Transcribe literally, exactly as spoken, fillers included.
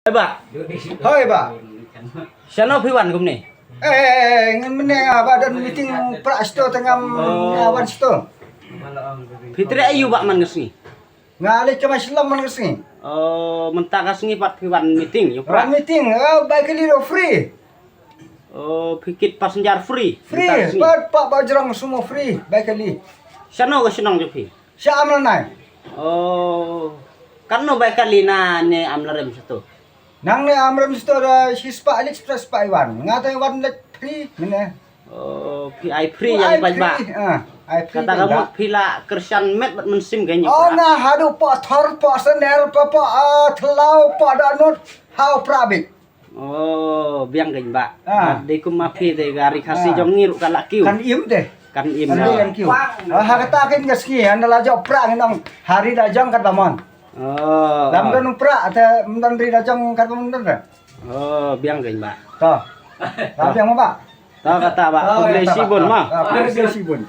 Ba, hoi ba. Shano phi wan kumne? Eh, ngin mene nga ba don meeting pra sto tengam nga wan sto. Phi trei ayu ba man ka sngi? Nga le kama shilom man ka sngi. Oh, mynta ka sngi pat phi wan meeting yu pra. Wan meeting, oh, bai kali lo free. Oh, phi kit passenger free. Free, pat pa ba jrong sumo free, bai kali. Shano ka shnong jong phi? Sha Amla nai. Oh, kan no bai kali na ne Amla rem sato. Nang ne Amla rem sato da shi spa alik spa spa iwan. Nga ta iwan lek free mene. Oh, phi ai free yang bai ba. Ah, ai free. Kata ka mut phi la kershan met bat mensim kan yu. Oh, nga hadu pa thor pa sener pa pa ah, thlau pa danut hau prabik. Oh, biang kein ba. Ah. Dei kum ma phi dei ka ri Khasi jong ngi ruh ka la kiew. Kan im dei. Kan im. Kan dei kan kiew. Ah, ha kata kein ka sngi, anda la jok pra ngi nong hari da jong kat ba mon. Oh. Lam don pra te don ri da jong kat ba mon don. Oh, biang kein ba. To. Lam biang ba. To kata ba. Pule sibun ma. Pule sibun.